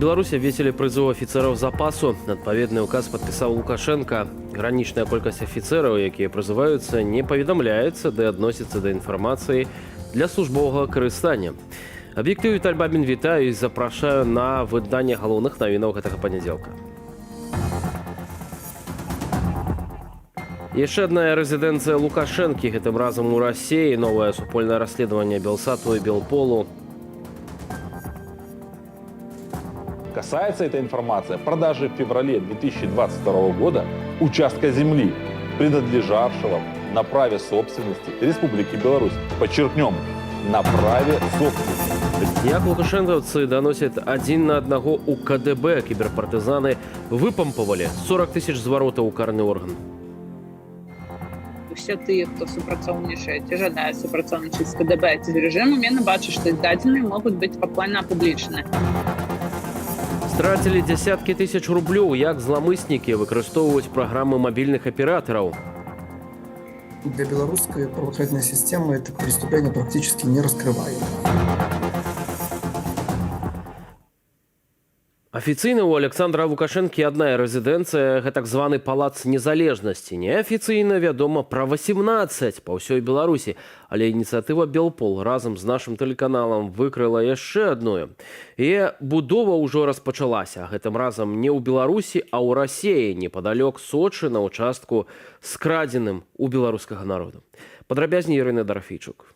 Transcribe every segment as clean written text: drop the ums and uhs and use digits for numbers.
Беларусі абвесілі прызыў афіцэраў запасу. Адпаведны указ падпісаў Лукашэнка. Гранічная колькасць афіцэраў, якія прызываюцца, не паведамляецца ды адносіцца да інфармацыі для службовага карыстання. Аб'ектыў, Віталь Бабін, вітаю і запрашаю на выданне галоўных навінаў гэтага панядзелка. Яшчэ адна рэзідэнцыя Лукашэнкі, гэтым разам у Расеі, новае супольнае расследаванне Белсату і Белполу. Касается эта информация продажи в феврале 2022 года участка земли, принадлежавшего на праве собственности Республики Беларусь. Подчеркнем, на праве собственности. Як лукашэнкаўцы даносяць адзін на аднаго ў КДБ, кіберпартызаны выпампавалі 40 тысяч зваротаў у карны орган. Усе тыя, хто супрацоўнічае ці жадае супрацоўнічаць з КДБ ці з рэжымам, яны бачаць, што іх дадзеныя могуць быць спакойна апублічаны. Страцілі дзясяткі тысяч рублёў, як зламыснікі выкарыстоўваюць праграмы мабільных аператараў. Для белорусской правоохранительной системы это преступление практически не раскрываемо. Афіцыйна ў Александра Лукашэнкі адна рэзідэнцыя, гэтак званы палац незалежнасці. Неафіцыйна вядома пра 18 па ўсёй Беларусі, але ініцыятыва Белпол разам з нашым тэлеканалам выкрыла яшчэ адную. І будова ўжо распачалася, гэтым разам не ў Беларусі, а ў Расеі, непадалёк Сочы, на ўчастку, скрадзеным у беларускага народу. Падрабязней Ірына Дарафейчук.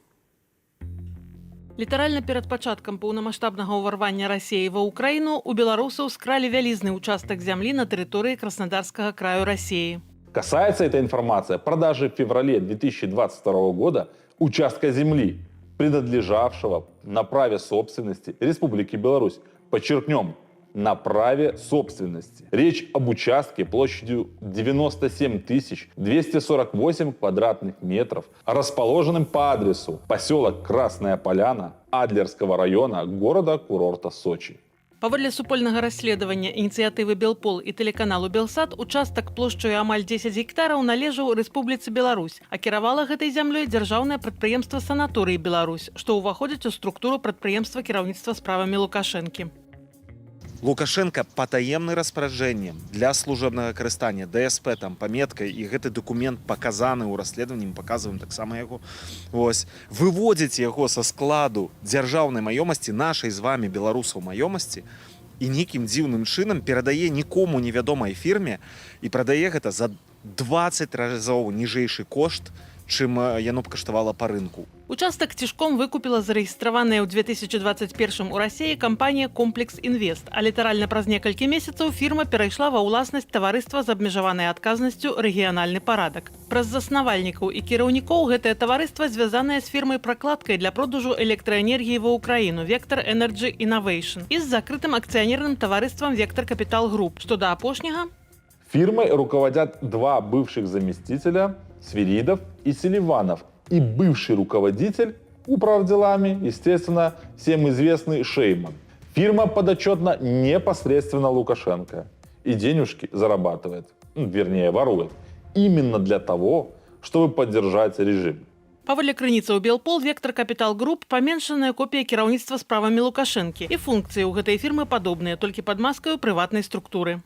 Літаральна перад пачаткам паўнамасштабнага ўварвання Расеі ва Ўкраіну у беларусаў скралі вялізны ўчастак зямлі на тэрыторыі Краснодарскага краю Расеі. Касается эта информация продажи в феврале 2022 года участка земли, принадлежавшего на праве собственности Республики Беларусь. Подчеркнем, на праве собственности. Речь об участке площадью 97 248 квадратных метров, расположенном по адресу поселок Красная Поляна Адлерского района города-курорта Сочи. Паводле супольнага расследавання ініцыятывы Белпол і тэлеканалу Белсат, участак плошчаю амаль 10 гектараў належаў Рэспубліцы Беларусь, а кіравала гэтай зямлёй дзяржаўнае прадпрыемства «Санаторыі Беларусь», што ўваходзіць у структуру прадпрыемства кіраўніцтва справамі Лукашэнкі. Лукашенко патаемны распараджэннем для служебнага карыстання ДСП, там паметкай, і гэты дакумент паказаны ў расследаванні, мы паказваем таксама яго. Вось, выводзіць яго са складу дзяржаўнай маёмасці, нашай з вами, беларусаў, маёмасці, і нейкім дзіўным чынам перадае нікому невядомай фірме і прадае гэта за 20 разоў ніжэйшы кошт, чым яно б каштавала па рынку. Участак цішком выкупіла зарэгістраваная ў 2021 у Расеі кампанія «Комплекс Інвест», а літаральна праз некалькі месяцаў фірма перайшла ва ўласнасць таварыства з абмежаванай адказнасцю «Рэгіянальны парадак». Праз заснавальнікаў і кіраўнікоў гэтае таварыства звязанае з фірмай-пракладкай для продажу электраэнергіі ва Ўкраіну «Вектор Energy Innovation» і з закрытым акцыянерным таварыствам «Вектор Капітал Груп», што да апошняга. Фирмой руководят два бывших заместителя, Свиридов и Селиванов, и бывший руководитель управделами, естественно, всем известный Шейман. Фирма подотчетна непосредственно Лукашенко и денежки зарабатывает, ну, вернее, ворует, именно для того, чтобы поддержать режим. Паводле крыніцаў Белпол, «Вектор Капітал Груп» паменшаная копія кіраўніцтва справамі Лукашэнкі. І функцыі ў гэтай фірмы падобныя, толькі пад маскаю прыватнай структуры.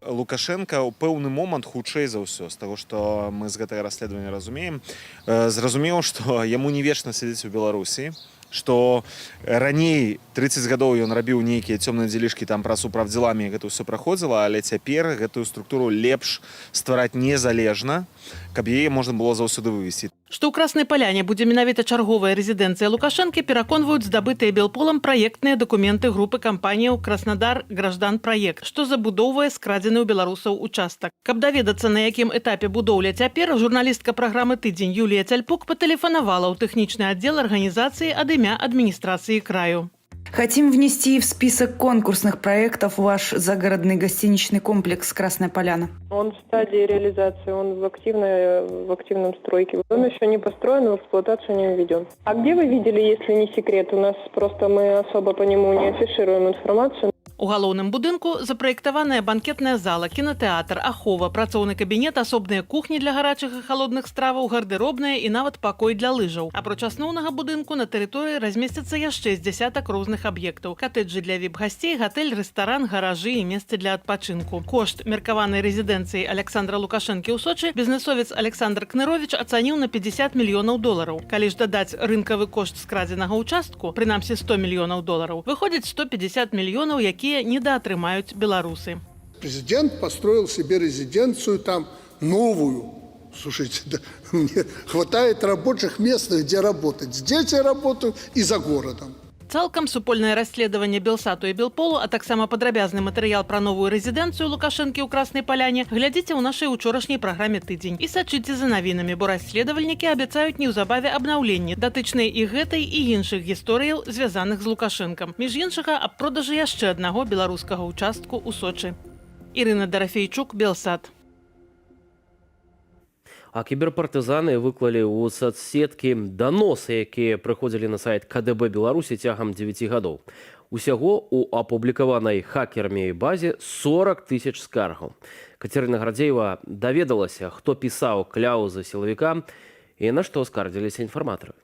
Лукашенко ў пэўны момант, хутчэй за ўсё, з таго, што мы з гэтага расследавання разумеем, зразумеў, што яму не вечна сядзець у Беларусі, што раней 30 гадоў ён рабіў нейкія цёмныя дзелішкі там праз управдзеламі, гэта ўсё праходзіла, але цяпер гэтую структуру лепш ствараць незалежна, каб яе можна было заўсёды вывесці. Што ў Краснай Паляне будзе менавіта чарговая рэзідэнцыя Лукашэнкі, пераконваюць здабытыя Белполам праектныя дакументы групы кампаніяў «Краснадар Гражданпраект», што забудоўвае скрадзены ў беларусаў участак. Каб даведацца, на якім этапе будоўля цяпер, журналістка праграмы «Тыдзень» Юлія Цяльпук патэлефанавала ў тэхнічны аддзел арганізацыі ад імя адміністрацыі краю. Хотим внести в список конкурсных проектов ваш загородный гостиничный комплекс «Красная Поляна». Он в стадии реализации, он в активном стройке. Он еще не построен, в эксплуатацию не введен. А где вы видели, если не секрет? У нас просто мы особо по нему не афишируем информацию. У галоўным будынку запраектаваная банкетная зала, кінатэатр, ахова, працоўны кабінет, асобныя кухні для гарачых і халодных страваў, гардэробная і нават пакой для лыжаў. Апроч асноўнага будынку, на тэрыторыі размесціцца яшчэ з дзясятак розных аб'ектаў: катэджы для віп-гасцей, гатэль, рэстаран, гаражы і месцы для адпачынку. Кошт меркаванай рэзідэнцыі Аляксандра Лукашэнкі ў Сочы бізнесовец Аляксандр Кныровіч ацаніў на 50 мільёнаў долараў. Калі ж дадаць рынкавы кошт скрадзенага ўчастку, прынамсі 100 мільёнаў долараў, выходзіць 150 мільёнаў, якія недаатрымаюць беларусы. Президент построил себе резиденцию там новую. Слушайте, да, мне хватает рабочих мест, где работать. Здесь я работаю и за городом. Цалкам супольнае расследаванне Белсату і Белполу, а таксама падрабязны матэрыял пра новую рэзідэнцыю Лукашэнкі ў Краснай Паляне глядзіце ў нашай учорашняй праграме «Тыдзень» і сачыце за навінамі, бо расследавальнікі абяцаюць неўзабаве абнаўленні, датычныя і гэтай, і іншых гісторыяў, звязаных з Лукашэнкам. Між іншага, аб продажы яшчэ аднаго беларускага ўчастку ў Сочы. Ірына Дарафейчук, Белсат. А кіберпартызаны выклалі ў сацсеткі даносы, якія прыходзілі на сайт КДБ Беларусі цягам 9 гадоў. Усяго у апублікаванай хакерамі базе 40 тысяч скаргаў. Кацярына Гардзеева даведалася, хто пісаў кляузы сілавікам і на што скардзіліся інфарматары.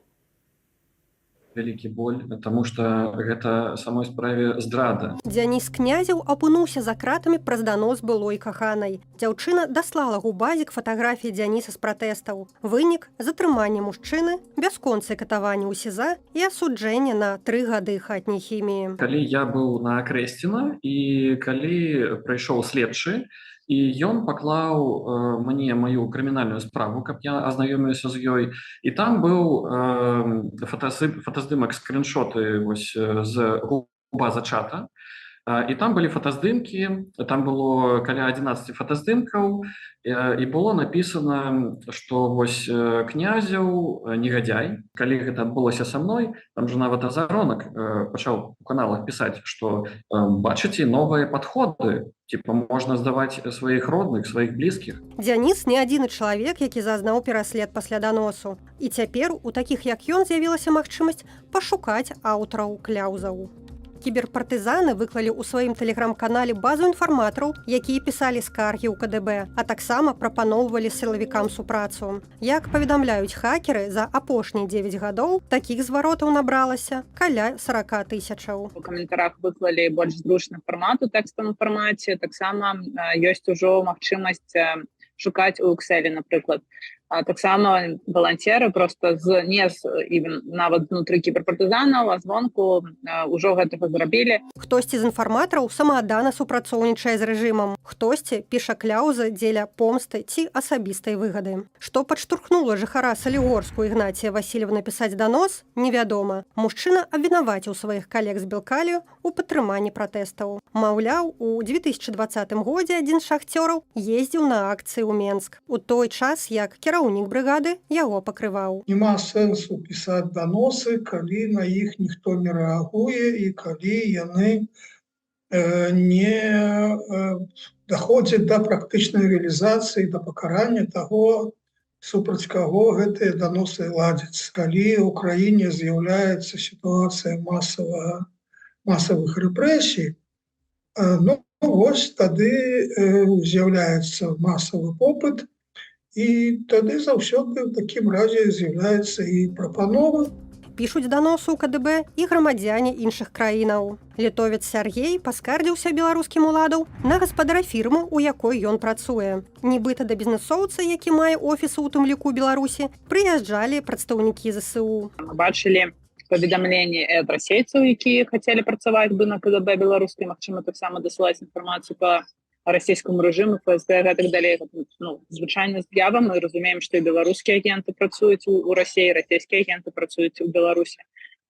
Вялікі боль, таму што гэта самой справе здрада. Дзяніс Князеў апынуўся за кратамі праз данос былой каханай. Дзяўчына даслала губазік фатаграфіі Дзяніса з пратэстаў. Вынік: затрыманне мужчыны, бясконцае катаванне ў СІЗА і асуджэнне на 3 гады хатняй хіміі. Калі я быў на Акрэсціна і калі прыйшоў следчы і ён паклаў мне маю крымінальную справу, каб я азнаёміўся з ёй, і там быў фотаздымак, скрыншоты вось з база чата, і там былі фотаздымкі, там было каля 11 фотаздымкаў, і было написано, что вось Князеў негодяй. Калі гэта адбылося са мной, там же нават Азаронак пачаў у каналах пісаць, что, бачыце, новыя подходы, типа можно сдавать своих родных, своих близких. Дзяніс не адзіны чалавек, які зазнаў пераслед пасля даносу. І цяпер у такіх, як ён, з'явілася магчымасць пашукаць аўтараў кляузаў. Кіберпартызаны выклалі ў сваім тэлеграм-канале базу інфарматараў, якія пісалі скаргі ў КДБ, а таксама прапаноўвалі сілавікам супрацу. Як паведамляюць хакеры, за апошнія 9 гадоў такіх зваротаў набралася каля 40 тысячаў. У каментарах выклалі больш зручны фармат, у тэкставым фармаце. Таксама ёсць ужо магчымасць шукаць у Excel, напрыклад. Таксама валанцеры просто з не з і нават знутры кіберпартызанаў, а звонку ўжо гэтага зрабілі. Хтосьці з інфарматараў самааддана супрацоўнічае з рэжымам, хтосьці піша кляузы дзеля помсты ці асабістай выгады. Што падштурхнула жыхара Салігорску Ігнація Васільева напісаць данос, невядома. Мужчына абвінаваціў сваіх калег з Белкалію у падтрыманні пратэстаў. Маўляў, у 2020 годзе адзін з шахцёраў ездзіў на акцыі ў Менск. У той час як кіраўнік брыгады яго пакрываў. Няма сэнсу пісаць даносы, калі на іх ніхто не рэагуе і калі яны не даходзяць да практычнай рэалізацыі, да пакарання таго, супраць каго гэтыя даносы ладзяцца. Калі ў краіне з'яўляецца сітуацыя масавых рэпрэсій, ну вось тады з'яўляецца масавы попыт, і тады заўсёды ў такім разе з'яўляецца і прапанова. Пішуць даносы ў КДБ і грамадзяне іншых краінаў. Літовец Сяргей паскардзіўся беларускім уладаў на гаспадара фірмы, у якой ён працуе. Нібыта да бізнесоўца, які мае офісы ў тым ліку Беларусі, прыязджалі прадстаўнікі ЗСУ. Мы бачылі паведамленні ад расейцаў, якія хацелі працаваць бы на КДБ беларускай, магчыма, таксама дасылаць інфармацыю по расійскаму рэжыму, ФСБ, гэтак далей. Ну, звычайна з'ява. Мы разумеем, што і беларускія агенты працуюць у Расіі, расійскія агенты працуюць у Беларусі.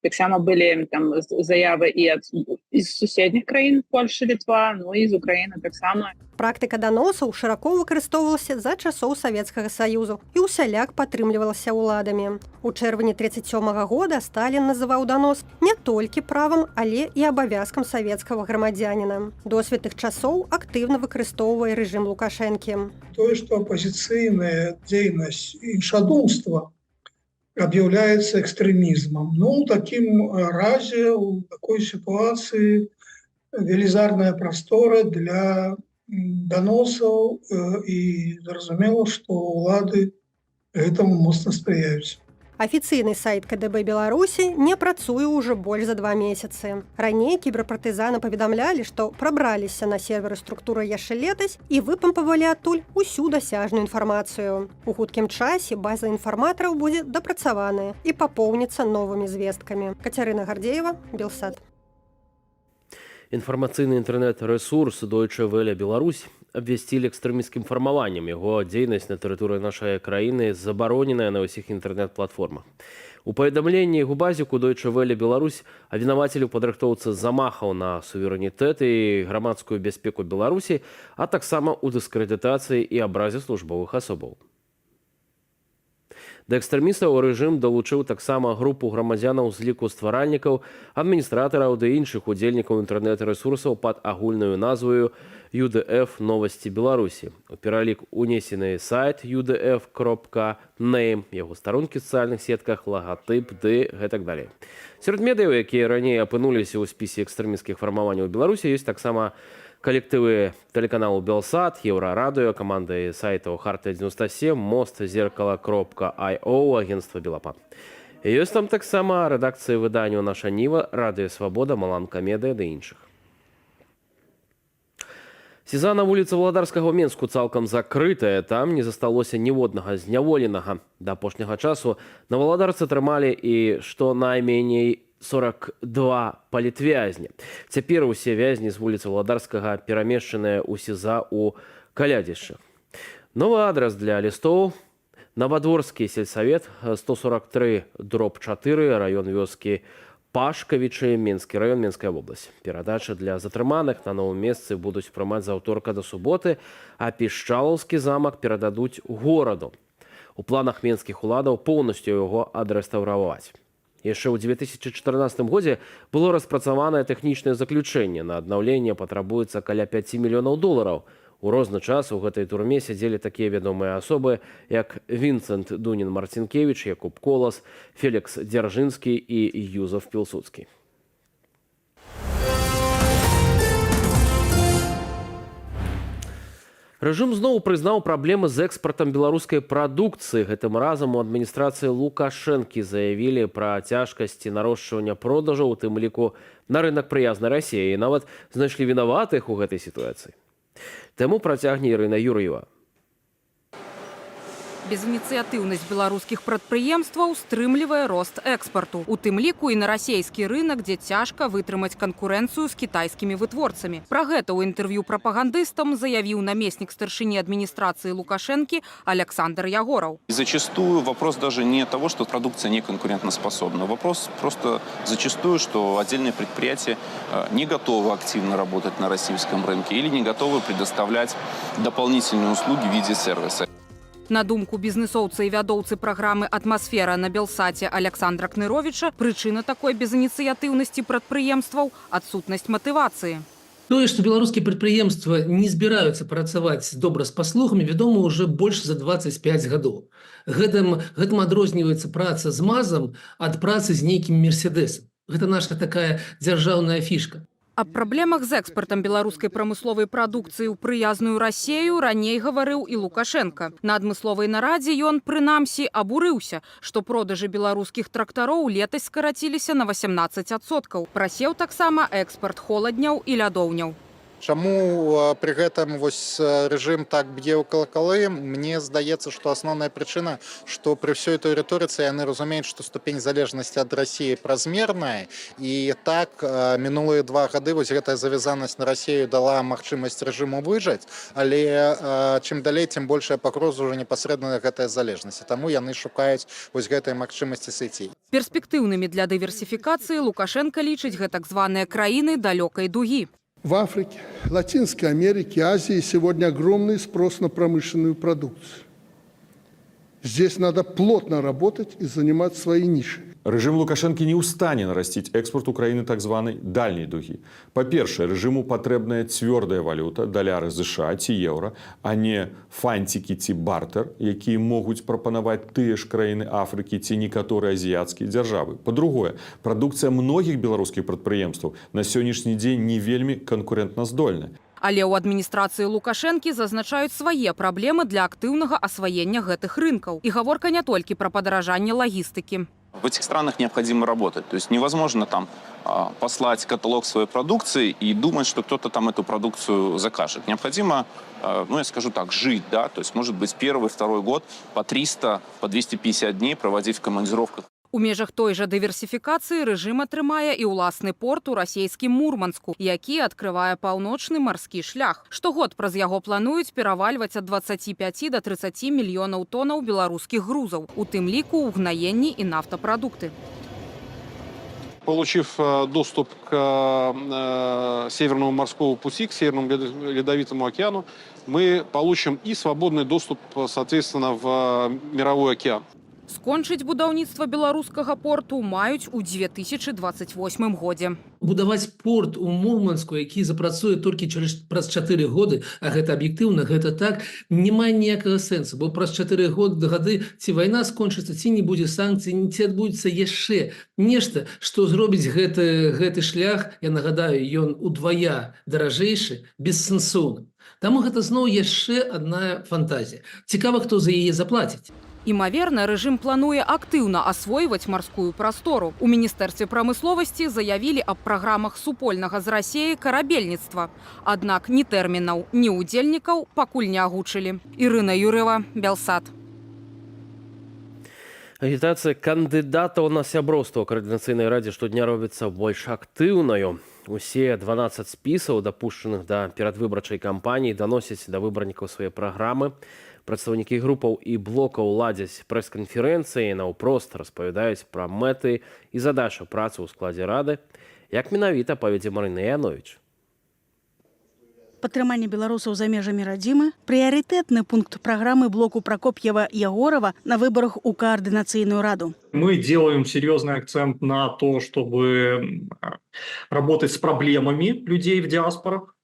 Таксама былі там заявы і ад з суседніх краін, Польша, Літва, ну і з Украіны таксама. Практыка даносаў шырако выкарыстоўвалася за часоў Савецкага Саюзу і ўсяляк падтрымлівалася ўладамі. У чэрвені 37 -го года Сталін называў данос не толькі правам, але і абавязкам савецкага грамадзяніна. Досвед тых часоў актыўна выкарыстоўвае рэжым Лукашэнкі. Тое, што апазіцыйная дзейнасць, іншадумства аб'яўляецца экстрэмізмам. Ну, у такім разе, у такой сітуацыі Велізарная прастора для даносаў, і зразумела, што ўлады гэтаму моцна спрыяюць. Афіцыйны сайт КДБ Беларусі не працуе ўжо больш за 2 месяцы. Раней кіберпартызаны паведамлялі, што прабраліся на серверы структуры яшчэ летась і выпампавалі адтуль усю дасяжную інфармацыю. У хуткім часе база інфарматараў будзе дапрацаваная і папоўніцца новымі звесткамі. Кацярына Гардзеева, Белсат. Інфармацыйны інтэрнэт-рэсурс Deutsche Welle Беларусь абвясцілі экстрэмісцкім фармаваннем. Яго дзейнасць на тэрыторыі нашай краіны забароненая на ўсіх інтэрнэт-платформах. У паведамленні ГУБАЗіКу Deutsche Welle Беларусь абвінавацілі ў падрыхтоўцы замахаў на суверэнітэт і грамадскую бяспеку Беларусі, а таксама ў дыскрэдытацыі і абразе службовых асобаў. Да экстрэмістаў рэжым далучыў таксама групу грамадзянаў з ліку стваральнікаў, адміністратараў ды іншых удзельнікаў інтэрнэт-рэсурсаў пад агульнаю назваю UDF Новости Беларуси. У пералік унесены сайт udf.name, яго старонкі ў сацыяльных сетках, лагатып ды гэтак далей. Сярод медыяў, якія раней апынуліся ў спісе экстрэмісцкіх фармаванняў у Беларусі, ёсць таксама калектывы тэлеканалу Белсат, Еўрарадыё, каманды сайтаў Харта 97, Мост, Зеркало кропка IO, агентства Белапа. Ёсць там таксама рэдакцыі выданняў «Наша Ніва», Радыё Свабода, Маланка Медыа ды іншых. СІЗА на вуліцы Валадарскага ў Менску цалкам закрытая, там не засталося ніводнага зняволенага. Да апошняга часу на Валадарцы трымалі і што найменей 42 палітвязня. Цяпер усе вязні з вуліцы Валадарскага перамешчаныя ў СІЗА ў Калядзішчах. Новы адрас для лістоў: Навадворскі сельсавет, 143/4, раён вёскі Пашкавічы, Менскі раён, Менская вобласць. Перадачы для затрыманых на новым месцы будуць прымаць з аўторка да суботы, а Пішчалаўскі замак перададуць гораду. У планах менскіх уладаў поўнасцю яго адрэстаўраваць. Яшчэ ў 2014 годзе было распрацаванае тэхнічнае заключэнне. На аднаўленне патрабуецца каля 5 мільёнаў долараў. У розны час у гэтай турме сядзелі такія вядомыя асобы, як Вінцэнт Дунін-Марцінкевіч, Якуб Колас, Фелікс Дзяржынскі і Юзаф Пілсудскі. Рэжым зноў прызнаў праблемы з экспартам беларускай прадукцыі. Гэтым разам у адміністрацыі Лукашэнкі заявілі пра цяжкасці нарошчвання продажаў, у тым ліку на рынок прыязнай Расіі, і нават знайшлі вінаватых у гэтай сітуацыі. Тэму працягне Ірына Юр'ева. Безыніцыятыўнасць беларускіх прадпрыемстваў стрымлівае рост экспарту. У тым ліку і на расійскі рынок, дзе цяжка вытрымаць канкурэнцыю з кітайскімі вытворцамі. Пра гэта ў інтэрв'ю прапагандыстам заявіў намеснік старшыні адміністрацыі Лукашэнкі Аляксандр Ягораў. И зачастую вопрос даже не того, что продукция не конкурентоспособна. Вопрос просто зачастую, что отдельные предприятия не готовы активно работать на российском рынке или не готовы предоставлять дополнительные услуги в виде сервиса. На думку бізнесоўца і вядоўцы праграмы «Атмасфера» на Белсаце Аляксандра Кныровіча, прычына такой безыніцыятыўнасці прадпрыемстваў — адсутнасць матывацыі. Тое, што беларускія прадпрыемствы не збіраюцца працаваць добра з паслугамі, вядома ўжо больш за 25 гадоў. Гэтым адрозніваецца праца з МАЗам ад працы з нейкім Мерседесам. Гэта наша такая дзяржаўная фішка. Аб праблемах з экспартам беларускай прамысловай прадукцыі ў прыязную Расею раней гаварыў і Лукашэнка. На адмысловай нарадзе ён, прынамсі, абурыўся, што продажы беларускіх трактароў летась скараціліся на 18%. Прасеў таксама экспарт холадняў і лядоўняў. Чаму пры гэтым вось рэжым так б'е ў калакалы? Мне здаецца, што асноўная прычына, што пры ўсёй той рыторыцы яны разумеюць, што ступень залежнасці ад Расіі празмерная, і так мінулыя 2 гады вось гэтая завязанасць на Расею дала магчымасць рэжыму выжыць, але чым далей, тым большая пагроза ўжо непасрэдна гэтая залежнасць, таму яны шукаюць вось гэтай магчымасці сысці. Перспектыўнымі для дыверсіфікацыі Лукашэнка лічыць гэтак званыя краіны далёкай дугі. В Африке, Латинской Америке, Азии сегодня огромный спрос на промышленную продукцию. Здесь надо плотно работать и занимать свои ниши. Рэжым Лукашэнкі не ў стане нарасціць экспорт Украіны так званай дальняй дугі. Па-першае, рэжыму патрэбная цвёрдая валюта, даляры ЗША ці еўра, а не фанцікі ці бартер, якія могуць прапанаваць тыя ж краіны Афрыкі ці некаторыя азіяцкія дзяржавы. Па-другое, прадукцыя многіх беларускіх прадпрыемстваў на сённяшні дзень не вельмі канкурэнтназдольная. Але ў адміністрацыі Лукашэнкі зазначаюць свае праблемы для актыўнага асваення гэтых рынкаў. І гаворка не толькі пра падаражанне лагістыкі. В этих странах необходимо работать. То есть невозможно там послать каталог своей продукции и думать, что кто-то там эту продукцию закажет. Необходимо, ну я скажу так, жить, да, то есть может быть первый, второй год по 300, по 250 дней проводить в командировках. У межах той жа дыверсіфікацыі рэжым атрымае і ўласны порт у расійскім Мурманску, які адкрывае паўночны марскі шлях. Штогод праз яго плануюць перавальваць ад 25 до 30 мільёнаў тонаў беларускіх грузаў, у тым ліку угнаенні і нафтапрадукты. Получив доступ к Северному морскому пути, к Северному Ледовитому океану, мы получим и свободный доступ, соответственно, в Мировой океан. Скончыць будаўніцтва беларускага порту маюць у 2028 годзе. Будаваць порт у Мурманску, які запрацуе толькі через праз 4 годы, а гэта аб'ектыўна, гэта так, не мае ніякага сэнсу, бо праз 4 гады ці вайна скончыцца, ці не будзе санкцый, ці адбудзецца яшчэ нешта, што зробіць гэты шлях, я нагадаю, ён удвая даражэйшы, бессэнсоўным. Таму гэта зноў яшчэ адна фантазія. Цікава, хто за яе заплаціць. Імаверна, рэжым плануе актыўна асвойваць марскую прастору. У міністэрстве прамысловасці заявілі аб праграмах супольнага з Расеяй карабельніцтва. Аднак ні тэрмінаў, ні ўдзельнікаў пакуль не агучылі. Ірына Юр'ева, Белсат. Агітацыя кандыдатаў на сяброўства ў Каардынацыйнай радзе штодня робіцца больш актыўнаю. Усе 12 спісаў, дапушчаных да перадвыбарчай кампаніі, даносяць да выбарнікаў свае праграмы. Прадстаўнікі групаў і блокаў ладзяць прэс-канферэнцыі, наўпрост распавядаюць пра мэты і задачы працы ў складзе рады. Як менавіта, паведзе Марына Янович. Падтрыманне беларусаў за межамі радзімы — прыярытэтны пункт праграмы блоку Пракоп'ева Ягорава на выбарах у Каардынацыйную раду. Мы делаем серьезный акцент на то, чтобы работать с проблемами людей в диаспорах.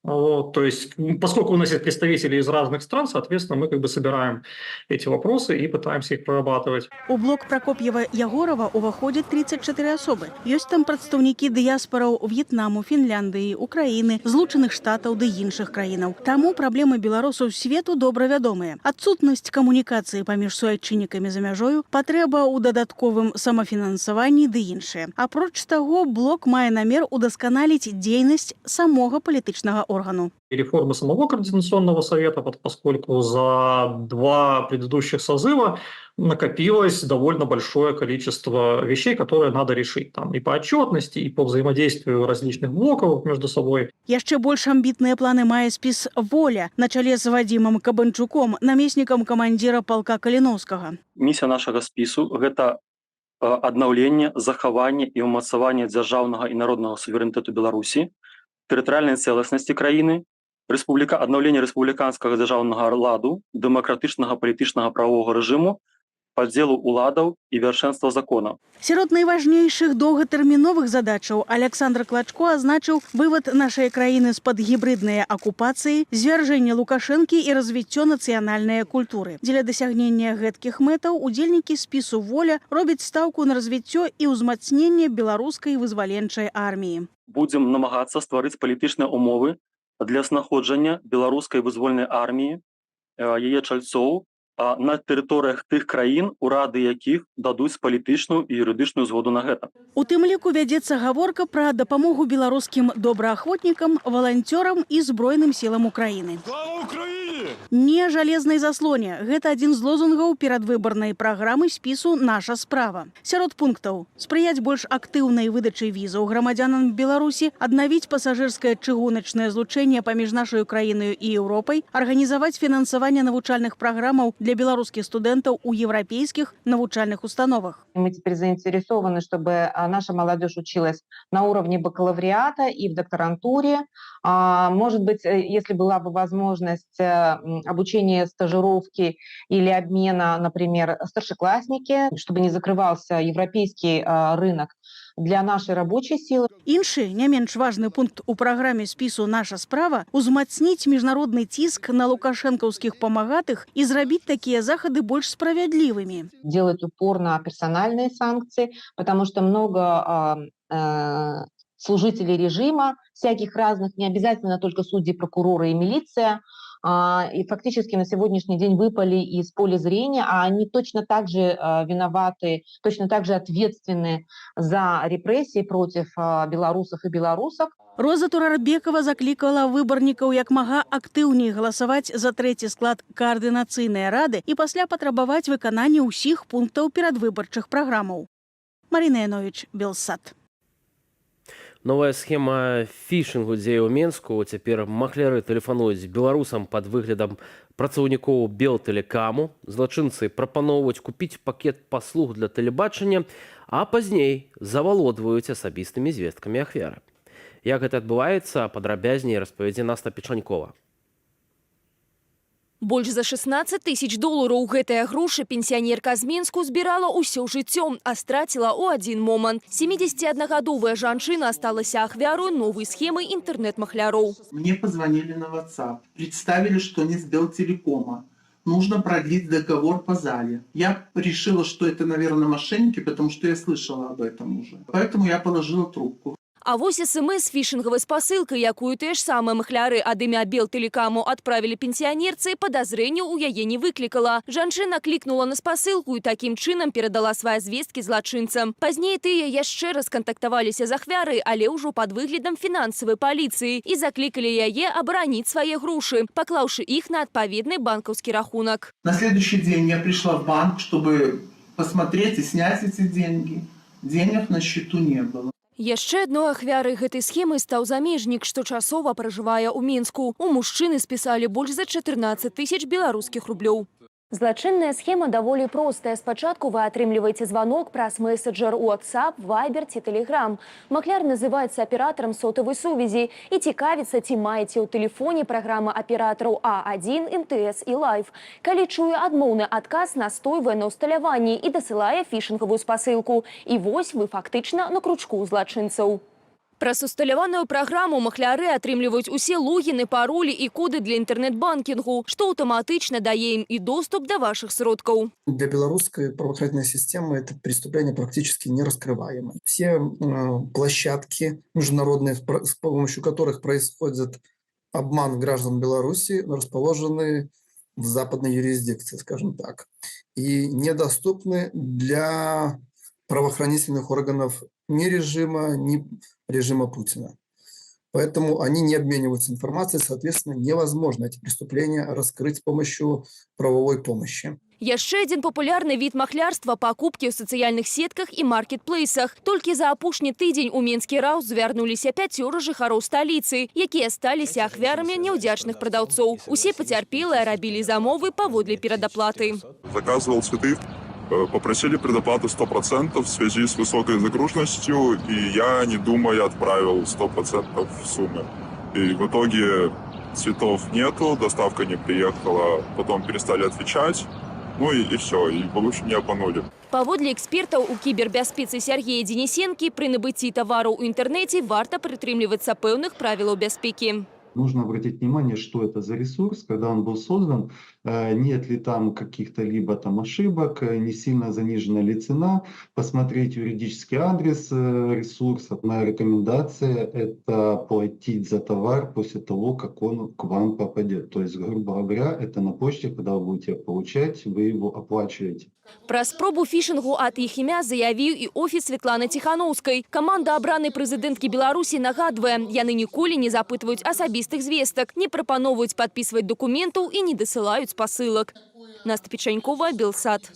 Вот, то есть, поскольку у нас есть представители из разных стран, соответственно, мы как бы собираем эти вопросы и пытаемся их прорабатывать. У блок Пракоп'ева Ягорава ўваходзяць 34 асобы. Ёсць там прадстаўнікі дыяспараў В'етнаму, Фінляндыі, Украіны, Злучаных Штатаў ды іншых краінаў. Таму праблемы беларусаў свету добра вядомыя. Адсутнасць камунікацыі паміж суайчыннікамі за мяжою, патрэба ў дадатковым самафінансаванні ды іншыя. Апроч таго, блок мае намер удасканаліць дзейнасць самога палітычнага органу. И реформы самого Координационного совета, поскольку за два предыдущих созыва накопилось довольно большое количество вещей, которые надо решить там и по отчетности, и по взаимодействию различных блоков между собой. Яшчэ больш амбітныя планы мае спіс «Воля» на чале з Вадзімам Кабанчуком, намеснікам камандзіра палка Каліноўскага. Місія нашага спісу — гэта аднаўленне, захаванне і ўмацаванне дзяржаўнага і народнага суверэнітэту Беларусі, тэрытарыяльнай цэласнасці краіны, аднаўлення рэспубліканскага дзяржаўнага ладу, дэмакратычнага палітычнага правовага рэжыму, падзелу уладаў і вяршэнства закона. Сярод найважнейшых доўгатэрміновых задачаў Аляксандр Клачко азначыў вывад нашай краіны з-пад гібрыднай акупацыі, звяржэнне Лукашэнкі і развіццё нацыянальнай культуры. Дзеля дасягнення гэткіх мэтаў удзельнікі спісу «Воля» робяць стаўку на развіццё і ўзмацненне беларускай вызваленчай арміі. Будзем намагацца стварыць палітычныя умовы для знаходжання беларускай вызвольнай арміі, яе чальцоў на тэрыторыях тых краін, урады якіх дадуць палітычную і юрыдычную згоду на гэта. У тым ліку вядзецца гаворка пра дапамогу беларускім добраахвотнікам, валанцёрам і збройным сілам Украіны. Слава Украіне! Не жалезнай заслоне — гэта адзін з лозунгаў перадвыбарнай праграмы спісу «Наша справа». Сярод пунктаў: спрыяць больш актыўнай выдачы візаў грамадзянам Беларусі, аднавіць пасажырскае чыгуначнае злучэнне паміж нашай краінаю і Еўропай, арганізаваць фінансаванне навучальных праграмаў для беларускіх студэнтаў у еўрапейскіх навучальных установах. Мы теперь заинтересованы, чтобы наша молодежь училась на уровне бакалавриата и в докторантуре. Может быть, если была бы возможность обучения, стажировки или обмена, например, старшеклассники, чтобы не закрывался европейский рынок для нашей рабочей силы. Іншы, не менш важны пункт у праграме спісу «Наша справа» узмацніць міжнародны ціск на лукашэнкаўскіх памагатых і зрабіць такія захады больш справядлівымі. Делать упор на персональные санкции, потому что много служителей режима, всяких разных, не обязательно только судьи, прокуроры и милиция, и фактически на сегодняшний день выпали из поля зрения, а они точно так же виноваты, точно так же ответственны за репрессии против белорусов и белорусок. Роза Турарбекова заклікала выбарнікаў як мага актыўней галасаваць за трэці склад каардынацыйнай рады і пасля патрабаваць выканання ўсіх пунктаў перадвыбарчых праграмаў. Марина Янович, Белсат. Новая схема фішынгу дзее ў Менску. Цяпер махляры тэлефануюць беларусам пад выглядам працаўнікоў Белтэлекаму. Злачынцы прапаноўваюць купіць пакет паслуг для тэлебачання, а пазней завалодваюць асабістымі звесткамі ахвяры. Як гэта адбываецца, падрабязней распавядзе Наста Печанькова. Больш за 16 тысяч долараў. Гэтыя грошы пенсіянерка з Менску збірала ўсё жыццё, а страціла ў адзін момант. 71-гадовая жанчына сталася ахвярой новай схемы інтэрнэт-махляроў. Мне позвонили на WhatsApp, представили, что они с Белтелекома. Нужно продлить договор по зале. Я решила, что это, наверное, мошенники, потому что я слышала об этом уже. Поэтому я положила трубку. А вось СМС фішынгавай спасылкай, якую тыя ж самыя махляры ад імя Белтэлекаму адправілі пенсіянерцы, падазрэнняў у яе не выклікала. Жанчына клікнула на спасылку і такім чынам перадала свае звесткі злачынцам. Пазней тыя яшчэ раз кантактаваліся з ахвярай, але ўжо пад выглядам фінансавай паліцыі, і заклікалі яе абараніць свае грошы, паклаўшы іх на адпаведны банкаўскі рахунак. На следующий день я пришла в банк, чтобы посмотреть и снять эти деньги. Денег на счету не было. Яшчэ адной ахвярай гэтай схемы стаў замежнік, што часова пражывае ў Менску. У мужчыны спісалі больш за 14 тысяч беларускіх рублёў. Злачынная схема даволі простая. Спачатку вы атрымліваеце званок праз месенджер WhatsApp, Viber ці Telegram. Макляр называецца аператарам сотавай сувязі і цікавіцца, ці маеце ў тэлефоне праграмы аператараў А1, МТС і Лайф. Калі чуе адмоўны адказ, настойвае на ўсталяванні і дасылае фішынгавую спасылку. І вось вы фактычна на кручку ў злачынцаў. Праз усталяваную праграму махляры атрымліваюць усе логіны, паролі і коды для інтэрнэт-банкінгу, што аўтаматычна дае ім і доступ да вашых сродкаў. Для белорусской правоохранительной системы это преступление практически не раскрываемое. Все площадки международные, с помощью которых происходит обман граждан Беларуси, расположены в западной юрисдикции, скажем так, и недоступны для правоохранительных органов ни режима, ни режима Путина. Поэтому они не обмениваются информацией, соответственно, невозможно эти преступления раскрыть с помощью правовой помощи. Яшчэ адзін папулярны від махлярства – пакупкі ў сацыяльных сетках і маркетплейсах. Толькі за апошні тыдзень у Менскі РАУС звярнуліся пяцёра жыхароў сталіцы, якія сталіся ахвярамі няўдзячных прадаўцоў. Усе пацярпелыя рабілі замовы паводле перадаплаты. Заказывал цветы, попросили предоплату 100% в связи с высокой загруженностью, и я, не думая, отправил 100% суммы. И в итоге цветов нету, доставка не приехала, потом перестали отвечать, ну и все, и в общем меня обманули. Паводле экспертаў у кібербяспецы Сергея Денисенкі, пры набыцці тавараў у інтэрнэце варта прытрымлівацца пэўных правілаў бяспекі. Нужно обратить внимание, что это за ресурс, когда он был создан, нет ли там каких-то либо там ошибок, не сильно занижена ли цена, посмотреть юридический адрес ресурса. Моя рекомендация – это платить за товар после того, как он к вам попадет. То есть, грубо говоря, это на почте, когда вы будете получать, вы его оплачиваете. Пра спробу фішынгу ад іх імя заявіў і офіс Светланы Ціханаўскай. Каманда абранай прэзідэнткі Беларусі нагадвае, яны ніколі не запытваюць асабістых звестак, не прапаноўваюць падпісваць дакументаў і не дасылаюць спасылак. Наста Печанькова, Белсат.